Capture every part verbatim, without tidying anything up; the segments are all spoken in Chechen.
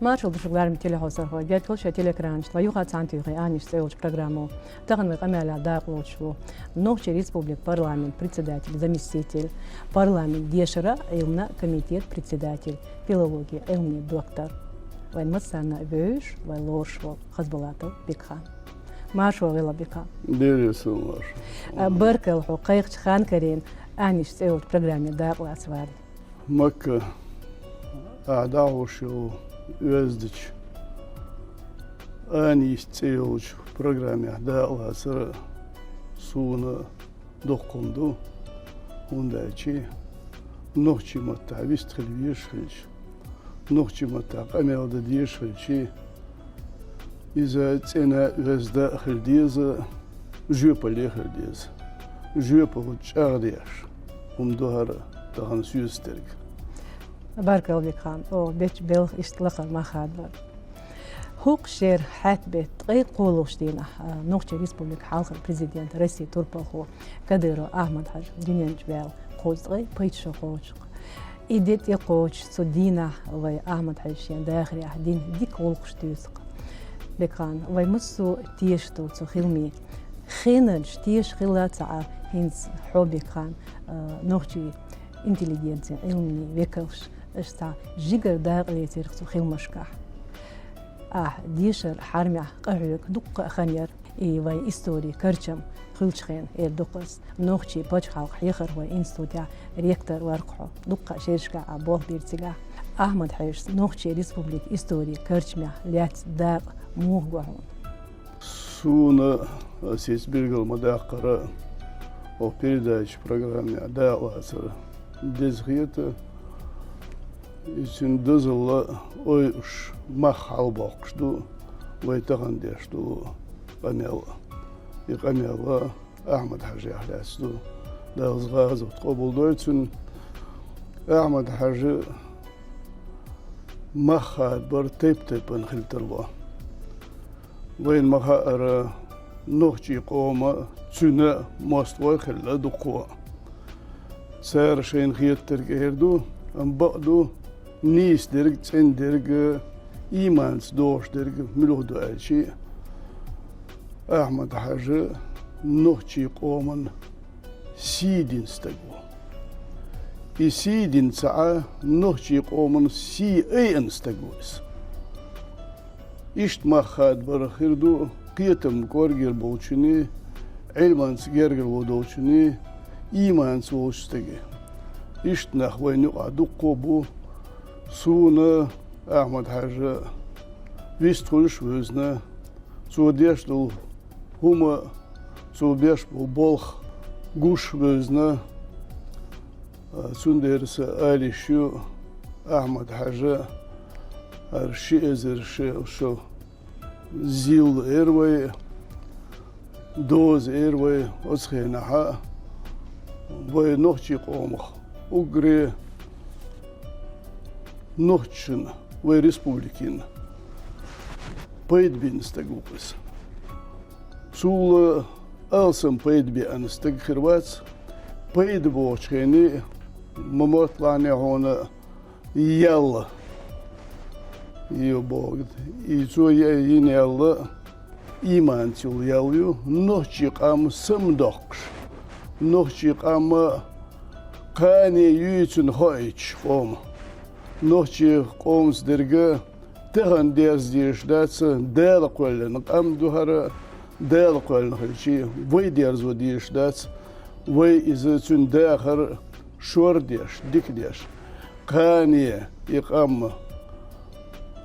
Маршал да шуга, ларам телехьосархой. Геттара шоай телеэкранаш тӀа юха цхьана туьйхи «Аьннаш» цӀи йолчу программо. Тахана вай къамелехь дакъалоцуш ву Нохчийн Республикин парламентан председатель, заместитель, парламентан дешара а, Ӏилманан а комитетан председатель, филологин Ӏилмийн доктор, вайн массарна а вевзаш, вай лоруш волу Хазбулатов Бекхан. Маршо гӀела, Бекхан. Дера сан маршо. А, баркалла хьо кхайкхачу ханкарийн «Аьннаш» цӀи йолчу программе дакъалаца варна. Макка, ахь дӀахьош йолу оьздачу «Аьннаш» цӀи йолчу программехь дакъалацар суна дуккха хӀума ду, хӀунда аьлча нохчийн маттахь вистхила везаш хилча, нохчийн маттахь къамел дан дезаш хилча, иза цӀена а, оьзда а хила деза, жоьпалле а хила деза. Жоьпалла чӀагӀдеш хӀума ду хӀара тахана соьца дерг. Баркалла, Бекхан, хьо бечу белхан иштта лакхара мах хадабар. ХӀокху шеран хьаьтта беттан ткъе кхоалгӀачу дийнахь, а, Нохчийн Республикин хьалхара президент, Россин турпалхо Кадыров Ахьмад-Хьаьжа дуьнен чу ваьлла кхузткъе пхийтта шо кхочу-кх. И де тӀекхочуш, цу дийнахь вай Ахьмад-Хьаьжас шен дахарехь дина дика гӀуллакхаш дуьйцу-кх. Бекхан, вай массо а тешаш ду цу хиламийн. Хенарчу тешаш хилла ца Ӏа, хӀинца хьо, Бекхан, а, нохчийн интеллигенцин Ӏилманийн векалш, аша цхьа жигара дакъа лецира-кх цу хиламашкахь. Ахь дешаран хьарамехь къахьоьгуш дуккха а хан яра, и вайн историн карчам хуьлучу хенахь, эр ду-кх ас, нохчийн пачхьалкхан хьехархойн институтехь ректор вара-кх хьо, дуккха а шерашкахь а болх бира цигахь. Ахьмад-Хьаьжас Нохчийн Республикин историн карчамехь лаьцна дакъа муха го хьуна? Суна, ас иза билгал ма-даккхара, оха передача программехь дакъалацар деза хета, и цуьнан дозалла ойуш, мах хьалабоккхуш ду вай тахана деш долу къамел. И къамел Ахьмад-Хьаьжех лаьцна ду. Дала гӀазот къобалдойла цуьнан. Ахьмад-Хьаьжа мах хадабар тайп-тайпана хила тарло. Вайна ма-хаъара, нохчийн къоман а, цуьнан а мостагӀой хилла дуккха а. Цара шайна хетарг эр ду, амма бакъ ду, нийса дерг, цӀена дерг, ийманца догӀуш дерг муьлха ду аьлча, Ахьмад-Хьаьжа нохчийн къоман сий дина стаг ву. И сий дина ца Ӏа, нохчийн къоман сий айина стаг ву иза. Иштта мах хадабар хир ду кхетам кӀоргера болчуьнан, Ӏилманца гергарло долчуьнан, ийманца волчу стеган. Иштта нах вайна юкъахь дуккха а бу. Суна Ахьмад-Хьаьжа вистхуьлуш а вевзина, цо деш долу хӀума, цо беш болу болх гуш а вевзина, цундела сан ала йиш ю, Ахьмад-Хьаьжа, хӀара ши эзар ши шо зилла эр вай, доза эр вай, оцу хенахь вай нохчийн къомах уггаре нохчашна, вай республикина пайда бина стаг ву-кх иза. Цул алсам пайда беана стаг хир вац, пайда бохучу хенахь ма мотталахь хьуна ял ю боху. И цо йина ял ийманца йолу ял ю, нохчийн къам самадоккхуш, нохчийн къам кхане юй цунна хоуьйтуш къоман. Нохчийн къомаца дерг тахана дерза дезаш дац, Дала кхоьллина къам ду хӀара, Дала кхоьллина хилча, вай дерзо дезаш дац, вай иза цуьнан дахар шор а деш, дика деш, кхане и къам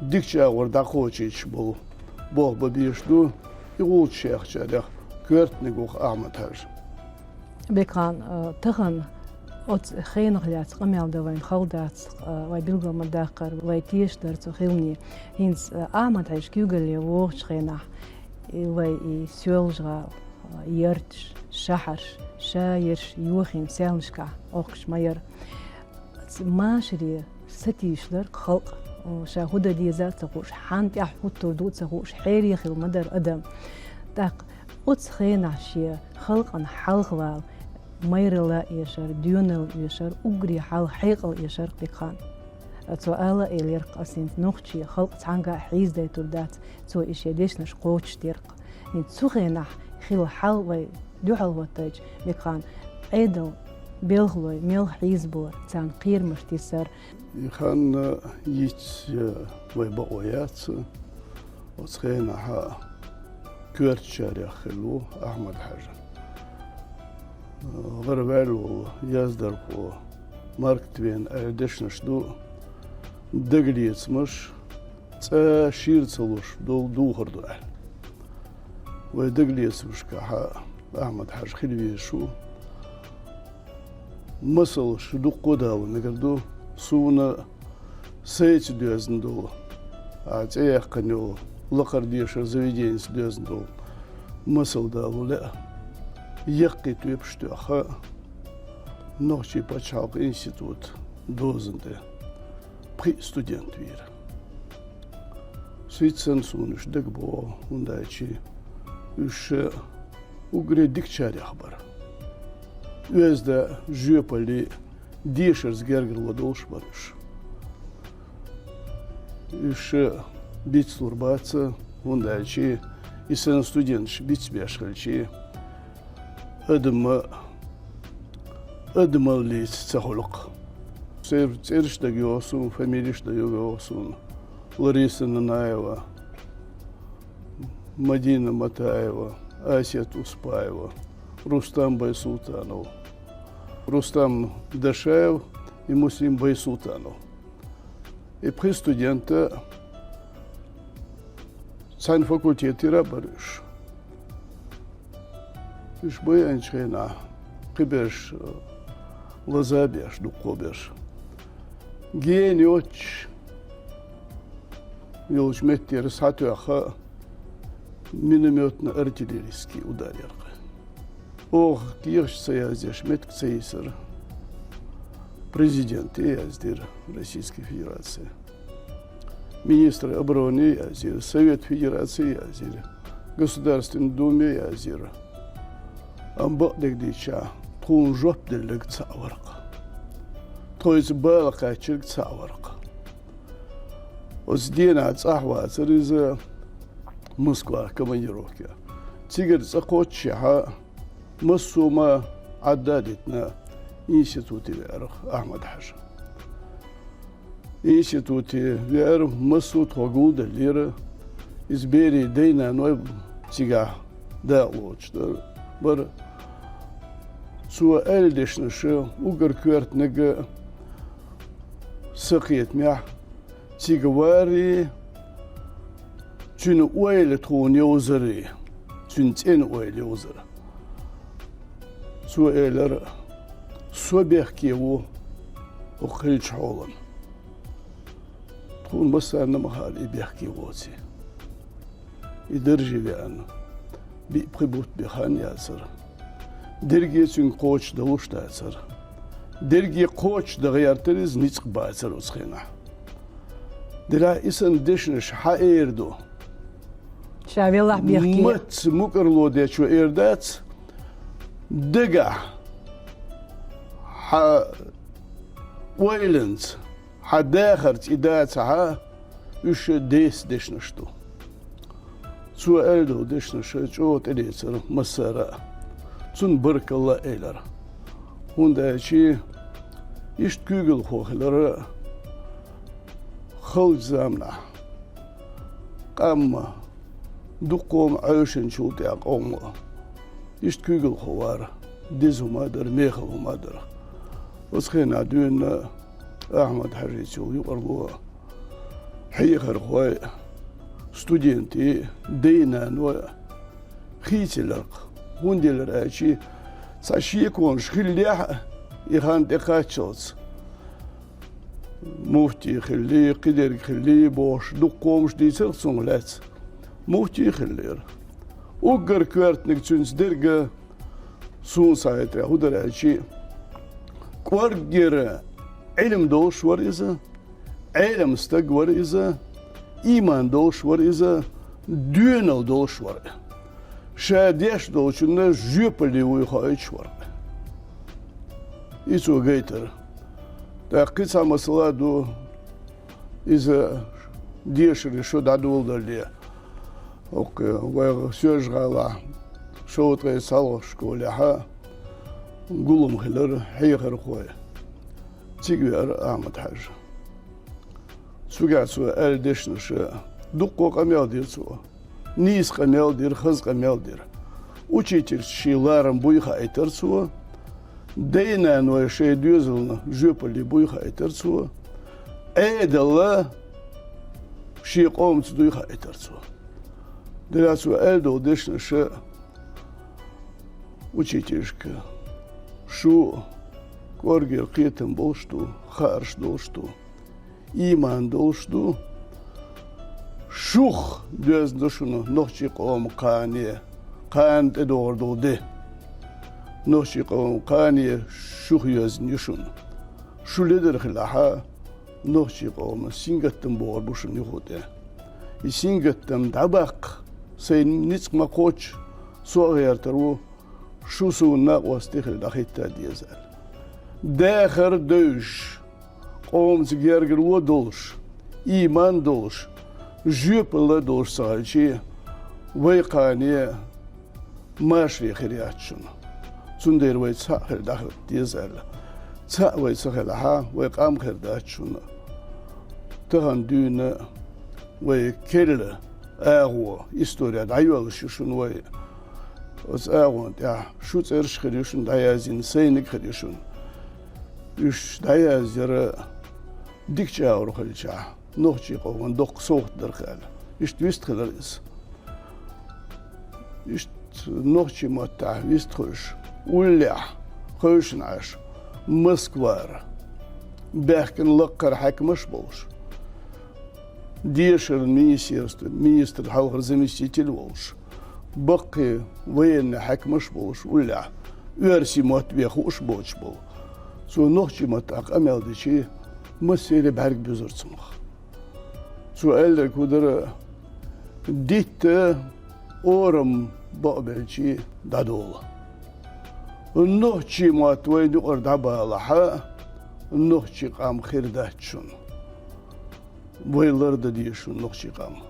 дикачу агӀор дӀакхочуьйтуш болу болх бан безаш ду, и гӀулч шехчарех коьртаниг ву-кх Ахьмад-Хьаьжа. Бекхан, а, тахана оцу хенах лаьцна къамел дан вайна хала дац, а, вай билгал ма-даккхара, вай тешаш дара цу хиламийн. ХӀинца, а, Ахьмад-Хьаьжа куьйгалле вогӀучу хенахь, и вай и Соьлжа-ГӀала, а, ярташ, шахьарш, шайерш йохийна саьлнашкахь Ӏохкуш ма яра. Ц-, машаре сатийсаш дара халкъ, ша хӀун дан деза а ца хууш, хьанна тӀехь хӀуттур ду а ца хууш, хьере хилла ма дара адам. ТӀаккха оцу хенахь шен халкъана хьалха вала майралла а эшар, доьналла а эшар, уггаре хьалха хьекъал эшар Бекхан. Цо ала а элира-кх, ас хӀинца нохчий халкъ цхьанга а хьийзадайтур дац, цо и шен дешнаш кхочушдира-кх. ХӀинца цу хенахь хилла хьал вай дуьхьал хӀоттийча, Микхан, Ӏедал белхалой мел хьийзабора, царна кхерамаш тесар. И хан йиц я вай бакъо яц, оцу хенахь коьртачарех хилла ву Ахьмад-Хьаьжа. ГӀараваьлла волу яздархо Марк Твен аьлла дешнаш ду, дагалецамаш цкъа шира ца луш долу духар ду аьлла. Вай дагалецамашкахь Ахьмад-Хьаьжа хила везаш ву. Масалш дуккха а дало мегар ду, суна сайца доьзна долу, а, цӀе яьккхина йолу лакхара дешара заведеница доьзна долу масал дало лаьа. Яккхий тоьпаш тоьхна Нохчийн пачхьалкхан институт дозан тӀе пхиъ студент вийра. Сица санна суна уьш дагабогӀу, хӀунда аьлча уьш уггаре дикачарех бара. Оьзда, жоьпаллий, дешарца гергарло долуш бара уьш. Уьш бицлур бац, хӀунда аьлча и санна студенташ бицбеш хилча, адам адамаллица ца хуьлу-кх. Церан цӀераш дагайогӀу суна, фамилеш дагайогӀу суна: Лариса Нанаева, Мадина Матаева, Асет Успаева, Рустам Байсултанов, Рустам Дашаев и Муслим Байсултанов. И пхи студент цхьана факультетера бара уьш. Уьш байинчу хенахь кхиберш, э, лазабеш, дуккхо берш. Гена йоццуш йолчу меттера схьатоьхна миномётно-артиллерийский удар яра-кх. Оха кехаташ ца яздеш меттиг ца йисира. Президенте яздира Российской Федерации. Министру обороны яздира, Совет Федерации яздира, Государственной Думе яздира. Амма бакъдерг дийцича, тхуна жоп делларг цхьаъ вара-кх. Тхоьца бала кхаьчнарг цхьаъ вара-кх. Оцу денахь цӀахь вацара иза Москвахь командировке. Цигара цӀа кхоччехь, массо а ма Ӏадда а дитина, институте веара Ахьмад-Хьаьжа. Институте веара, массо а тхо гулделлера, иза берийн дай-наной цигахь дакъалоцуш дара, бара. Цо аьлла дешнаш уггар коьртаниг а сан кхетамехь, цига варий, цуьнан ойла тхуна йовзарий, цуьнан цӀена ойла йовзар. Цо элира: «Со бехке ву хӀокху хиллачу хьолана». Тхуна массарна а ма хаьара и бехке воций. И дарже веана, биъ-пхи бутт бен хан яцара. Дерриге цуьнга кхочушдалуш дацара. Дерриге кхочушдан гӀертара иза, ницкъ бацара оцу хенахь. Делахь и санна дешнаш хьан эр ду? Ша велахь бехке. Маца мукӀарло дечо эр дац, дагахь хьан ойланца, хьан дахарца и дацахь, уьш деса дешнаш ду. Цо аьлла долу дешнаш чӀогӀа тӀелецара массара а. Цунна баркалла а элира. ХӀунда аьлча иштта куьйгалхо хилар халчу заманахь. Къам дуккха а Ӏаьвшинчул тӀаьхьа къоман иштта куьйгалхо вара. Деза хӀума а дара, мехала хӀума а дара. Оцу хенахь дуьйна Ахьмад-Хьаьжица йолу юкъарло, хьехархой, студентий, дай-наной хийцаелира-кх. ХӀунда елира аьлча, цхьа шеконаш хиллехь а, и хан тӀекхаччалц, муфти хиллий, кхидерг хиллий бохуш, дуккха хӀуманаш дийцира цунах лаьцна. Муфти хиллера. Уггар коьртаниг цуьнца дерг а, суна схьахетарехь, хӀун дара аьлча, кӀорггера Ӏилма долуш вара иза, Ӏелам стаг вара иза, ийман долуш вара иза, доьналла долуш вара. Ша деш долчунна жоьпалле вуй хоуьйтуш вара. И цо гайтира. ТӀаккха кхин цхьа масала а ду, Иза дешара шо дӀадоладале, хӀокху вайгӀа Соьлжа-ГӀалахь шовзткъе цхьалгӀа школехь гулам хилира хьехархой. Цига веара Ахьмад-Хьаьжа. Цуьнга цо аьлла дешнаш, дуккха къамел дира цо. Нийса къамел дира, хаза къамел дира. Учительшна шен ларам буй хаийтира цо. Дай-наной шайн доьзална жоьпалле буй хаийтира цо. Ӏедал шен къомаца дуй хаийтира цо. Делахь цо аьлла долу дешнаш учительшка: шу кӀоргера кхетам болуш ду, хаарш долуш ду, ийман долуш ду. Шух доьзна ду шуна нохчийн къоман кхане, кхана тӀедогӀур долу де. Нохчийн къоман кхане шух йоьзна ю шуна. Шу ледара хилахь, нохчийн къоман сингаттам богӀур бу шуна юха тӀе. И сингаттам дӀабаккха сайн ницкъ ма кхоччу, со а гӀертар ву, шу суна накъостий хила дӀахӀитта деза аьлла. Дахар девзаш, къомаца гергарло долуш, ийман долуш, жоьпалла долуш ца хилча, вай кхане машаре хир яц шуна. Цундела вай цхьаъ хир дӀахӀитта деза аьлла. Цхьаъ вай ца хилахь, вай къам хир дац шуна. Тахана дуьйна вай керла агӀо, истори дӀайоьллуш ю шуна вай. Оцу агӀонна тӀехь шун цӀераш хир ю шуна дӀаяздина, сайниг хир ю шуна. Уьш дӀаяздира дика чӀагӀо хилчахь, нохчийн къоман доккха совгӀат дара аьлла. Иштта вистхилира иза. Иштта нохчийн маттахь вистхуьлуш, уллехь, кхевшина Ӏаш, Москвара баьхкина лаккхара хьаькамаш а болуш, дешаран министерстван министран хьалхара заместитель а волуш, баккхий военный хьаькамаш а болуш уллехь, оьрсийн мотт бен хууш а боцуш болу. Цо нохчийн маттахь къамел дича, массеран бӀаьрг буьзура цунах. Цо аьлларг хӀун дара: дитта орам бакъбелчий дӀадолу. Нохчийн мотт вайна юкъара дӀабалахь, нохчийн къам хир дац шуна. Вай лардан деза шуна нохчийн къам.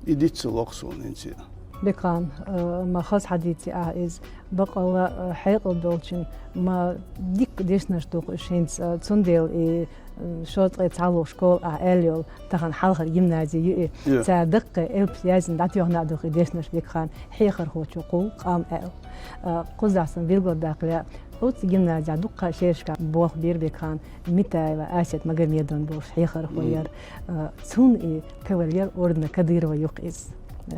И диц ца локху суна хӀинца а. Бекхан, э, ма хаза хьадийци ахьа иза. Баккъалла, э, хьекъал долчун ма дика дешнаш ду-кх уьш хӀинца, э, цундела и, э, шовзткъе цхьалгӀа школа ахьа аьлла йолу, тахана хьалхара гимнази ю и. Я. Цара даккхий элпаш яздина дӀатоьхна а ду-кх и дешнаш, Бекхан, хьехархочо кхул къам аьлла. Э, кхузахь сан билгалдаккха лаьа, оцу гимназехь дуккха шерашкахь болх бира, Бекхан, Митаева Асет Магомедовна болуш хьехархо яра. А, цунна и кавалер ордена Кадырова ю-кх иза.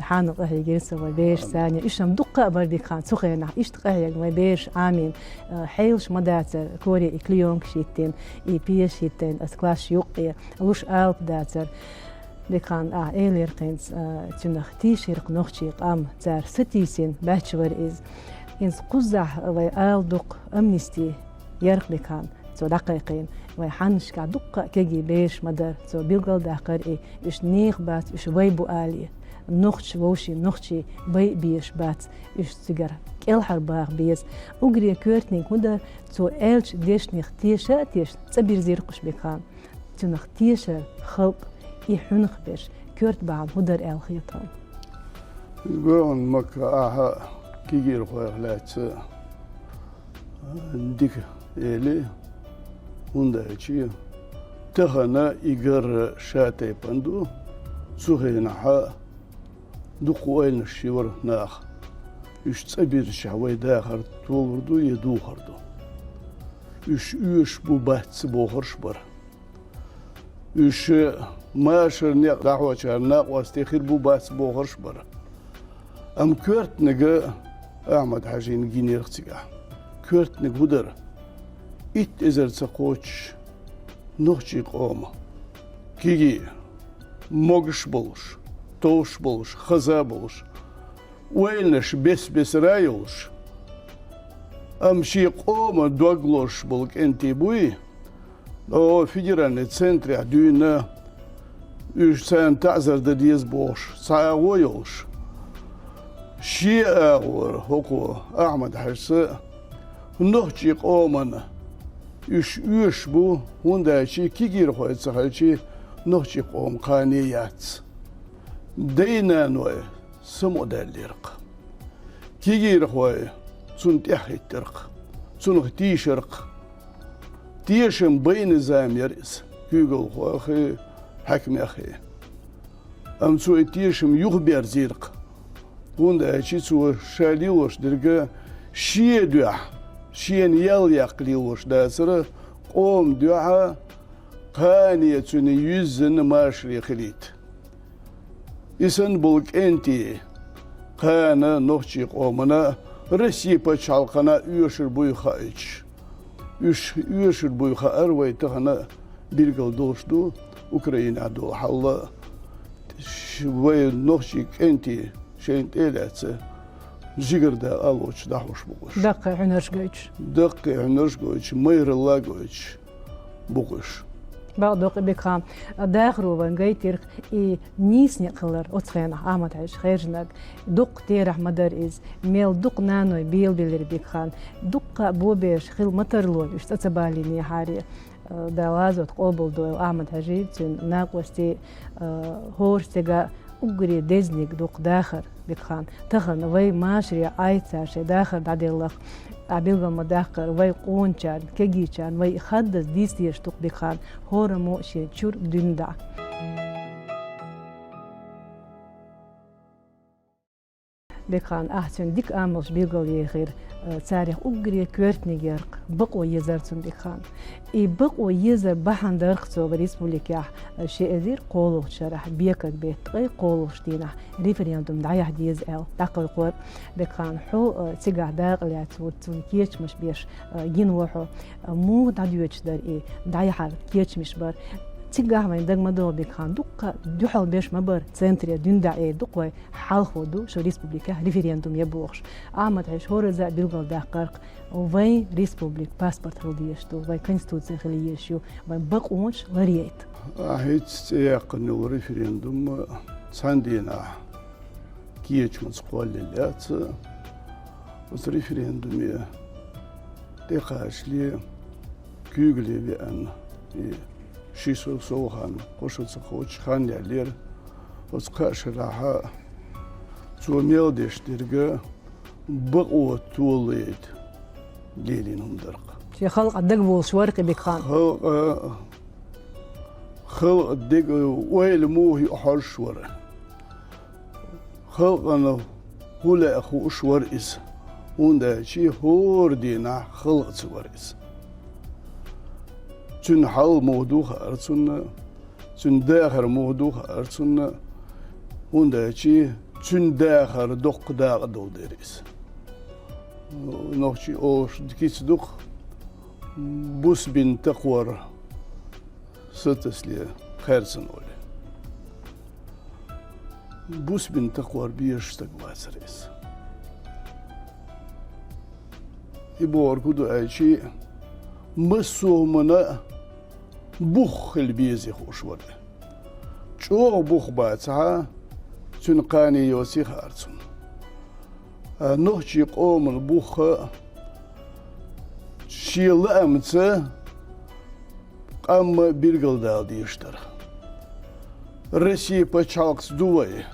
Хьанал къахьегира со вай бераш, Саня. Уьш-м дуккха а бара, Бекхан, цу хенахь. Иштта къахьега вай бераш Ӏамийна. А, хьелаш ма дацара, коре и клеёнкаш хӀиттийна, и пешаш хӀиттийна, аса класс юккъе, луш алапа дацара. Бекхан, ахьа элира хӀинца, а, цунах тийшира-кх нохчийн къам, цара сатийсина баьчча вара иза. ХӀинца кхузахь вай ала ду-кх амнисти яра-кх, Бекхан. Цо дӀакхайкхийна вай хьаннашкахь дуккха а кегий бераш ма дара. Цо билгалдаккхара и, уьш нехан бац, уьш вай бу алий. Нохчаша вовшийн нохчий байа безаш бац, уьш цигара кӀелхьарбаха беза. Уггаре коьртаниг хӀун дара, цо аьллачу дешнех теша а тешна, цӀа бирзира-кх уьш, Бекхан. Цунах тешара халкъ, и хьуьнах берш, коьрта бахьана хӀун дара аьлла хета хьуна? Иза гуьгӀун, Макка, ахьа кегийрхойх лаьцна дика эли, хӀунда аьлча тахана и гар ша тайпана ду, цу хенахь дукха ойланаш йора наха. Уьш цӀа бирзича вай дахар толур ду я духур ду. Уьш оьшуш бу, бац бохурш бара. Уьш машаран некъ дӀахьочарна накъостий хир бу, бац бохурш бара. Амма коьртаниг Ахьмад-Хьаьжина гинера-кх цигахь. Коьртаниг хӀун дара? Итт эзар ца кхочуш нохчийн къоман кегий, могаш болуш, товш болуш, хаза болуш, ойланаш бес-бесара а йолуш, амма шен къоман дог лозуш болу кӀентий буй, о, федеральный центрехь дуьйна, уьш царна таӀзар дан деза бохуш, цхьа агӀо а йолуш. Шен агӀора хӀокхо Ахьмад-Хьаьжас нохчийн къоман уьш оьшуш бу, хӀунда аьлча кегийрхой ца хилча нохчий къоман кхане яц. Дай-наной самукъадаьллера-кх. Кегийрхой цунна тӀехьахӀиттара-кх, цунах тийшара-кх. Тешам байна зама яр иза куьйгалхойхи, хьаькамехи. Амма цо и тешам юхаберзийра-кх. ХӀунда аьлча цо ша лелош дерг шен дуьхьа, шена ял яккха лелош дацара, къоман дуьхьа кхане цуьнан юьззина машаре хилийта. И санна болу кӀентий, кхана нохчий къомана Россин пачхьалкхана оьшур буй хаийташ. Уьш оьшур буй хаара вай тахана билгал долуш ду, Украинехь долу хьал а, ш-, вай нохчий кӀентий шайна тӀе а лаьцна, жигара дакъа лоцуш дӀахьош бу уьш. Даккхий хьуьнарш гойтуш. Даккхий хьуьнарш гойтуш, майралла гойтуш бу уьш. Бакъдоккху, Бекхан, дахаро вайна гайтира-кх и нийса некъ хилар оцу хенахь, Ахьмад-Хьаьжа, хаьржинарг. Дуккха терахь ма дара иза. Мел дукха наной белабелира, Бекхан. Дуккха а бобеш хила ма тарло уьш цӀа ца балийнехьара. Дала гӀазот къобалдойла Ахьмад-Хьаьжий, цуьнан накъостий, хӀора стеган уггаре дезаниг дукха дахар, Бекхан. Тахана вай машаре Ӏайца шайн дахар дӀаделларх, ахь билгал ма-даккхара, вай къоначарна, кегийчарна вай хаддаза дийца дезаш ду-кх, Бекхан, хӀораммо шен чуьра дуьйна дӀа. Бекхан, ахь цуьнан дика амалш билгалъяьхира, царех уггаре коьртаниг яра-кх бакъо езар цунна, Бекхан. И бакъо езар бахьана дара-кх цо вайн республикехь ши эзар кхоалгӀачу шарахь бекарг беттан ткъе кхоалгӀачу дийнахь референдум дӀаяхьа деза аьлла дӀакхайкхор. Бекхан, хьо цигахь дакъа лаьцна ву, цунна кечамаш беш гина ву хьо. Муха дӀадоьдуш дара и дӀаяхьар, кечамаш бар? Цигахь вайна дага ма догӀу, Бекхан, дуккха а дуьхьал беш ма бара центре дуьйна дӀа, э, дукха вай хьалхо ду шун республикехь референдум ян бохуш. Ахьмад-Хьаьжас хӀоразза а билгалдаккхара-кх, вайн республика паспорт хила дезаш ду, вайн конституци хила езаш ю, вайн бакъонаш ларъяйта. Ахь хӀинца цӀе яьккхина йолу референдум цхьана дийнахь кечамца кхоллаелла яц. Оцу референдуме тӀекхачале куьйгалле веана и ши шо сов хан, кхо шо ца кхочуш хан яьллера. Оцу кхаа шарахь цо мел деш дерг бакъо толлуьйту лелийна хӀума дара-кх. Шен халкъан дагаволуш вара-кх и, Бекхан. Халкъан, халкъан дега ойла муха ю хьожуш вара. Халкъана хӀун лаьа хууш вара иза, хӀунда аьлча хӀора дийнахь халкъаца вара иза. Цуьнан хьал муха ду хаьара цунна, цуьнан дахар муха ду хаьара цунна, хӀунда аьлча цуьнан дахар доккха дакъа долу дера иза. Нохчий олуш кица ду-кх, бус бина такхор сатасале хаьрцина олий. Бус бина такхор безаш стаг вацара иза. И бохург хӀун ду аьлча, массо а хӀуманна бух хила безий хууш вара. ЧӀогӀа бух бацахь, цуьнан кхане йоций хаьара цунна. Нохчий къоман бух шен лаамца къам билгалдала дезаш дара. Россин пачхьалкхца ду вай,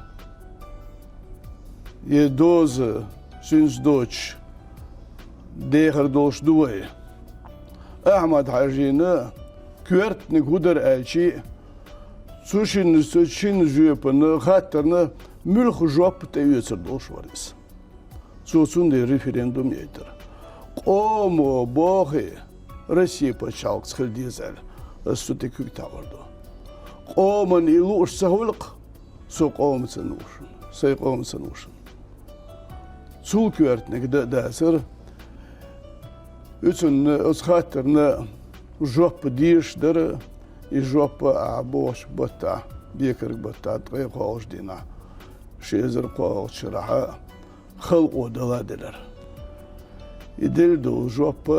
я доза цуьнца доцуш дехар долуш ду вай. Ахьмад-Хьаьжина коьртаниг хӀун дара аьлча, цу шина, цу шина жоьпана, хаттарна муьлхха жоп тӀеоьцур долуш вара иза. Цо цундела референдум яйтара. Къомо бохий, Россин пачхьалкхца хила деза аьлла, аса цу тӀе куьг таӀор ду. Къоманна и лууш ца хуьлу-кх, со къоманца ву шуна, сайн къоманца ву шуна. Цул коьртаниг дан а дацара, и цунна оцу хаттарна жоп дезаш дара, и жоп ахь бохучу баттахь, бекарг баттахь, ткъе кхоалгӀачу дийнахь, ши эзар кхоалгӀачу шарахь халкъо дала делира. И делла долу жоп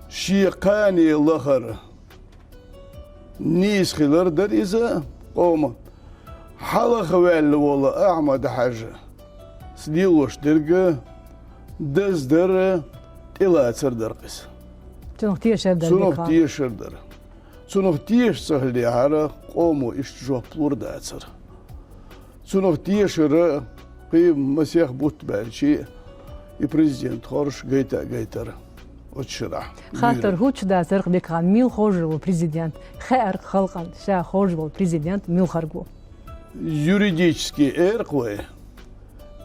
шен кхане лахара нийса хилар дара иза, къоман. Хьалха ваьлла волу Ахьмад-Хьаьжас лелош дерг даздар, тӀелацар дара-кх иза. Цунах тешар дар, цунах тешар дар. Цунах тешаш ца хилча, къомо иштта жоп лур дацар. Цунах тешар кхы масех бутт баьлча, и президент хоржаш гайта а гайтар оцу шарахь. Хаттар хӀутташ дацар-кх, Бекхан, мила хоржур ву президент? Хаьар-кх халкъана, ша хоржур волу президент муьлхарг ву. Юридически эр-кх вай,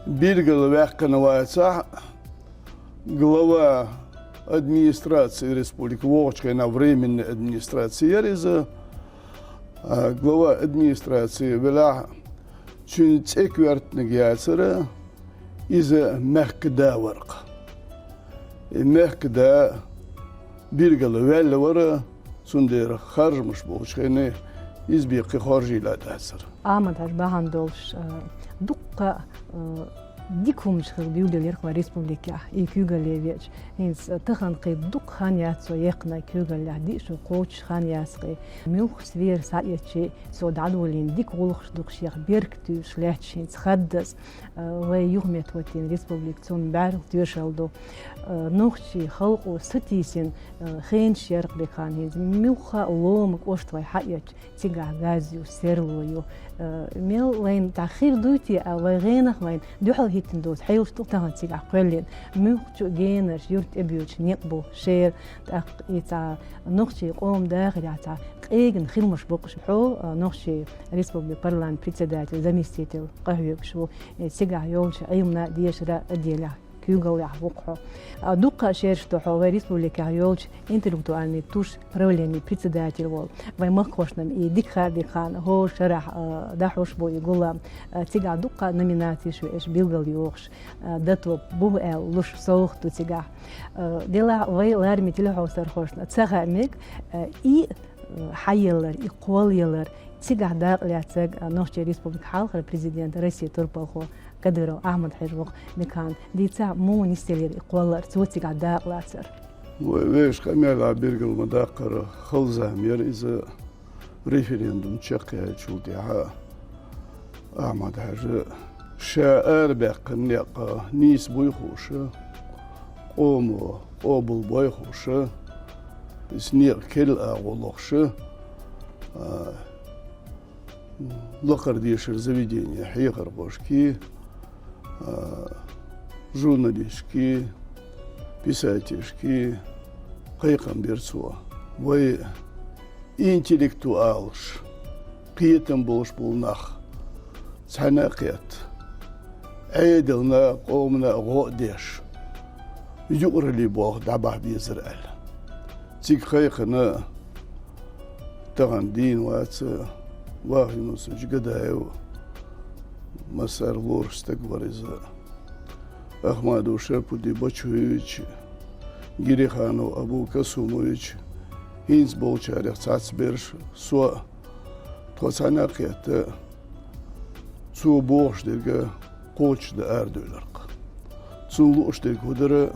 билгал ваьккхина вацахь, глава администрации республики, вогӀучу хенахь временная администрация яра иза, а, глава администрации велахь, цуьнан цӀе коьртаниг яцара иза мехкан да вар-кх. И мехкан да билгал ваьлла вара, цундела харжамаш болчу хенахь иза бен кхин хоржийла дацара. Ахьмад-Хьаьжа, бахьана долуш, а, дуккха а, а, дика хӀуманаш хилла дуьйладелира-кх вайн республикехь, и куьйгалле веача. ХӀинца тахана кхин дуккха хан яц цо яьккхина куьйгаллехь, диъ шо кхочуш хан яц-кх и. Муьлхха вер схьаэцча а, цо дӀадолийна дика гӀуллакхаш ду-кх шех беркате туьйсуш лаьтташ хӀинца хаддаза. А, вай юхаметтахӀоттийна республика цунна бӀаьрла тоьшалла ду. А, нохчийн халкъо сатийсина, а, хенаш яра-кх, Бекхан, хӀинца муьлхха а лома кӀошта вай схьаэцча, цигахь газ ю, серло ю. А, мел вайна дӀа хир дуй те а, вай гӀенах вайна дуьхьал хӀиттина доцу хьелаш ду-кх тахана цигахь кхоьллина. Муьлххачу а генарш, юьртан тӀебоьдуш некъ бу, шера, тӀаккха и цхьа нохчийн къоман дахарехь цхьа къегина хиламаш бу-кх уьш. Хьо, а, нохчийн республикан парламентан председателан заместитель къахьоьгуш ву, э, цигахь йолчу Ӏилманан а, дешаран а отделехь, куьйгаллехь ву-кх хьо. А, дуккха а шераш ду хьо вайн республикехь йолчу интеллектуальный тушин правленин председатель волу. Вайн махкахошна-м и дика хаьа, Бекхан, хӀора шарахь, а, дӀахьош бу и гулам. А, цигахь дуккха а номинацеш ю уьш билгалйохуш, а, датоп бу аьлла луш совгӀат ду цигахь. А, делахь вай лараме телехьовсархошна ца хаьа мега, а, и, а, схьаеллар, и кхоллаяллар, цигахь дакъа лаьцнарг, а, Нохчийн Республикан хьалхара президент, Россин турпалхо Кадыров Ахьмад-Хьаьжа ву-кх, Бекхан. Дийцахь, муха нисделира и кхоллар, цо цигахь дакъа лацар? Вай вешан къамелехь билгал ма-даккхара, хала зама яра иза. Референдум чекхъяьллачул тӀаьхьа Ахьмад-Хьаьжа ша арабаьккхина некъ нийса буй хууш, къомо къобалбой хууш, иза некъан керла агӀо лохуш, а, лакхара дешаран заведенийн хьехархошкий, а, журналисташкий, писателашкий кхайкхам бира цо. Вай интеллектуалаш, кхетам болуш болу нах цхьаьна а кхетта, Ӏедална а, къомана а гӀо а деш, юкъараллин болх дӀабахьа безара аьлла. Цига кхайкхина тахана дийна вац Вахрушевич Гадаев, массарна лоруш стаг вара иза. Ахмадов Шарпудин Бачуевич, Гириханов Абу Касумович, хӀинца болчарех цхьацца берш, со а, тхо цхьаьна а кхетта, цо бохуш дерг кхочушдан арадевлларг. Цунна лууш дерг хӀун дара: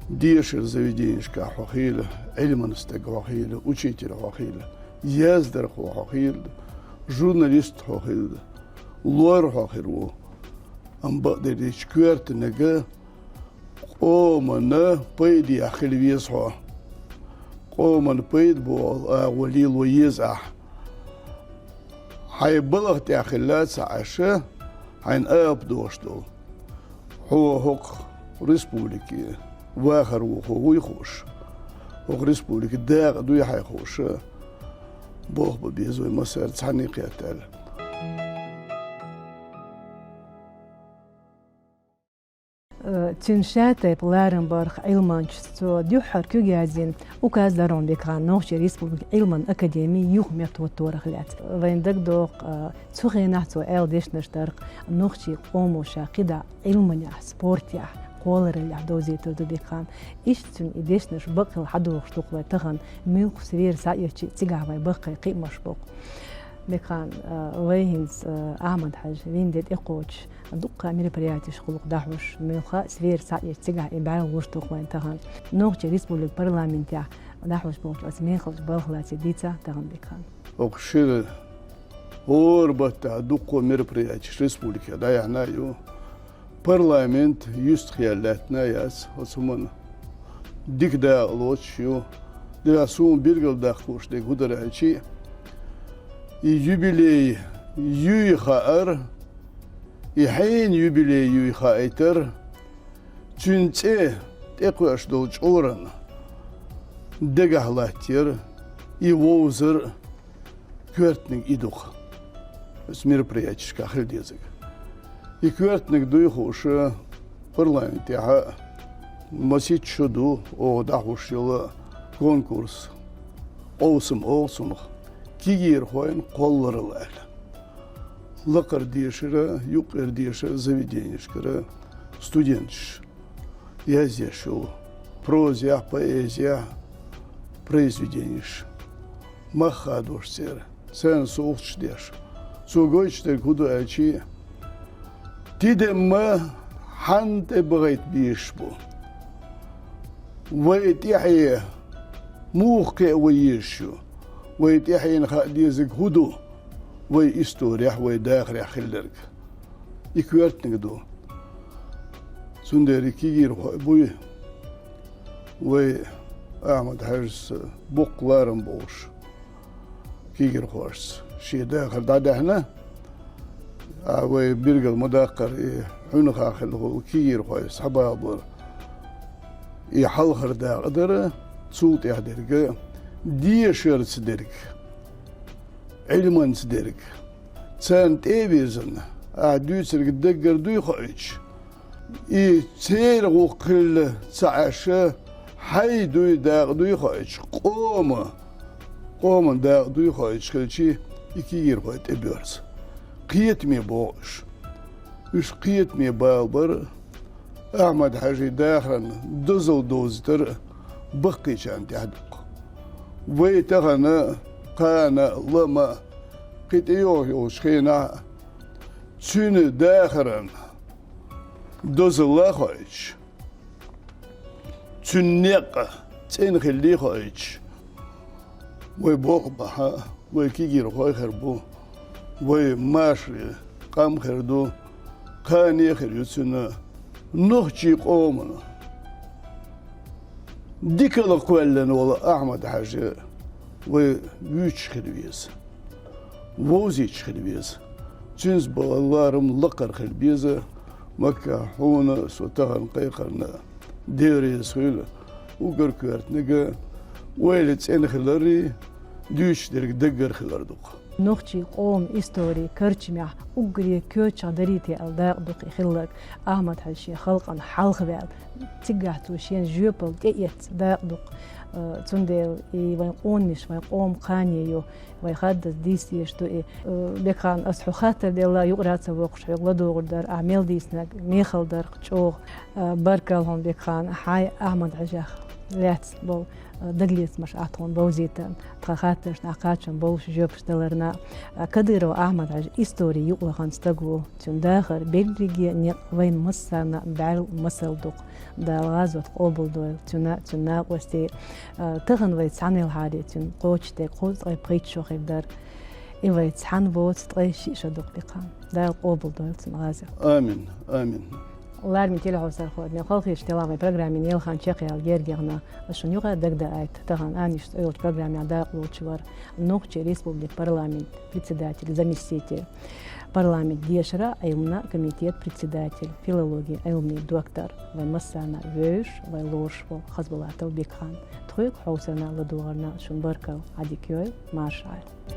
дешаран заведенешкахь хьо хила, Ӏилманан стаг хьо хила, учитель хьо хила, яздархо хьо хила, журналист хьо хила, лор хьо хир ву. Амма бакъдерг дийцича, коьртаниг, къоманна пайдехь хила веза хьо. Къоманна пайда болу агӀо лело еза ахь. Хьайн балха тӀехь хилла ца Ӏаш, хьайна апа дохуш долу. Хьо хӀокху республике вахар ву хьо вуй хууш, хӀокху республикан дакъа дуй хьайн хууш, болх бан беза вай массаьрга цхьаьна кхетта аьлла. Э, цуьнан шатайпа ларам барх Ӏилманчаца цо дуьххьара куьг яздина указ дара хьуна, Бекхан, Нохчийн Республикан Ӏилманан академин юхаметтахӀотторах лаьцна. Вайна дагадогӀу, э, цу хенахь цо аьлла дешнаш дара-кх, нохчийн къомо ша кхидӀа Ӏилманехь, спортехь, кхоллараллехь довзийтур ду, Бекхан. Иштта цуьнан и дешнаш бакъволуш хьадогӀуш ду-кх вай тахана, муьлхха вер схьаэцча а, цигахь вайн баккхий кхиамаш бу-кх. Бекхан, э, вай хӀинца, э, Ахьмад-Хьаьжа вина де тӀекхочуш, дуккха а мероприятеш хуьлу-кх дӀахьош, муьлхха а вер схьаэцча, цигахь и бӀаьрла луш ду-кх вайн тахана. Нохчийн Республикан парламентехь дӀахьош болчу оцу мехалчу балхалаций дийца тахана, Бекхан. ХӀокху шира хӀора баттахь дуккха а мероприятеш республикехь дӀаяьхьна а ю. Парламент юьстахъяьлла лаьттина а яц оцу хӀуманна. дика дакъа лоцуш ю. Делахь суна билгалдаккха лууш дерг хӀун дара аьлча, и юбилей юй хаар, и хьенан юбилей юй хаийтар, цуьнан цӀе тӀекхоьссуш долу чкъурана дагахь латтаяр, и вовзар, коьртаниг и ду-кх оцу мероприятешкахь хила дезарг. И коьртаниг дуй хууш, парламентехь а масийтта шо ду оха дӀахьош йолу конкурс, къовсам олу цунах, «Кегийрхойн кхолларалла» аьлла. Лакхара дешара, юккъера дешара заведенешкара студенташ язъеш йолу прозехь, поэзехь произведенеш. Мах хадош церан, царна совгӀаташ деш. Цо гойтуш дерг хӀун ду аьлча, тидам ма хьанна тӀебахийта безаш бу? Вай тӀаьхье муха кхиа ван езаш ю? Вай тӀаьхьенна хаа дезарг хӀун ду вай исторехь, вай дахарехь хилларг? И коьртаниг ду. Цундела и кегийрхой буй, вай Ахьмад-Хьаьжас боккха ларам болуш кегийрхошца шен дахар дӀадаьхьна, а вай билгал ма-даккхара, и хьуьнхахь хилла волу кегийрхой схьабахабар, и хьалхара дакъа дара, цул тӀаьхьа дерг дешарца дерг, Ӏилманца дерг. Царна тӀе а вирзина, ахь дуьйцург даггара дуй хоуьйтуш, и церан гӀуллакх хилла ца Ӏаш, хьайн дуй, дакъа дуй хоуьйтуш, къома, къоман дакъа дуй хоуьйтуш хилча, и кегийрхой тӀебоьрзу. Кхетаме боху уьш. Уьш кхетаме бала бара, Ахьмад-Хьаьжин дахаран дозалла довзийтар баккхийчарна тӀехь ду-кх. Вай тахана, кхана, лама, кхин тӀейогӀуш йолчу хенахь а цуьнан дахаран дозалла а хоуьйтуш, цуьнан некъ цӀена хилла а хоуьйтуш, вай болх бахь, вай кегийрхой хир бу, вай машаре къам хир ду, кхане а хир ю цуьнан нохчийн къомана дикалла кхоьллина волу Ахьмад-Хьаьжа вай вуьйцуш хила веза, вовзийтуш хила веза. Цуьнца болу ларам лакхара хила беза. Макка, хьуна а, со тахана кхайкхарна а Дела реза хуьлда, уггар коьртаниг а ойла цӀена хиларрий, дуьйцуш дерг даггара хилар ду-кх. Нохчийн къоман историн карчамехь уггаре коьртачех дарийта аьлла дакъа ду-кх и хилларг, Ахьмад-Хьаьжа шен халкъана хьалхаваьлла. Цигахь цо шена жоьпалла тӀеэцна дакъа ду-кх. Э, цундела и вайн къонанаш, вайн къоман кхане ю, вай хаддаза дийца дезаш ду и. Э, Бекхан, ас хьо хаттар делла, юкъара ца воккхуш хьоьга ладугӀур дара, ахь мел дийцинарг мехала дара-кх чӀогӀа. Э, баркалла хьуна, Бекхан, хьайн Ахьмад-Хьаьжех лаьцна болу, э, дагалецамаш ахь тхуна бовзийтарна, тхан хаттаршна ахь кхачам болуш жоьпаш даларна. Э, Кадыров Ахьмад-Хьаьжа историн юкъалахана стаг ву. Цуьнан дахаран берриге некъ вайна массарна бӀаьрла масал ду-кх. Дала гӀазот къобалдойла цуьнан а, цуьнан накъостийн а. Тахана вай цхьаьна елхьара, цуьнан кхочушдерг кхузткъе пхийтта шо хир дара. И вай цхьаьна воцу ткъе шиъ шо ду-кх, Бекхан. Дала къобалдойла цуьнан гӀазот. Амин, амин. Лармин телехьовсархой, халахеташ делахь вайн программин елхан чекхъяла герга яхна, ас шуна юкъара дагадаийта, тахана «Аннаш» цӀе йолчу программехь дакъа лоцуш вара Нохчийн Республикин парламентан председатель, заместитель, парламентан дешара, Ӏилманан комитетан председатель, филологин Ӏилманийн доктор, вайн массарна вевзаш, вай лоруш волу Хазбулатов Бекхан. Тхоьга хьовсарна, ладогӀарна шуна баркалла, Ӏадика йойла, марша Ӏайла.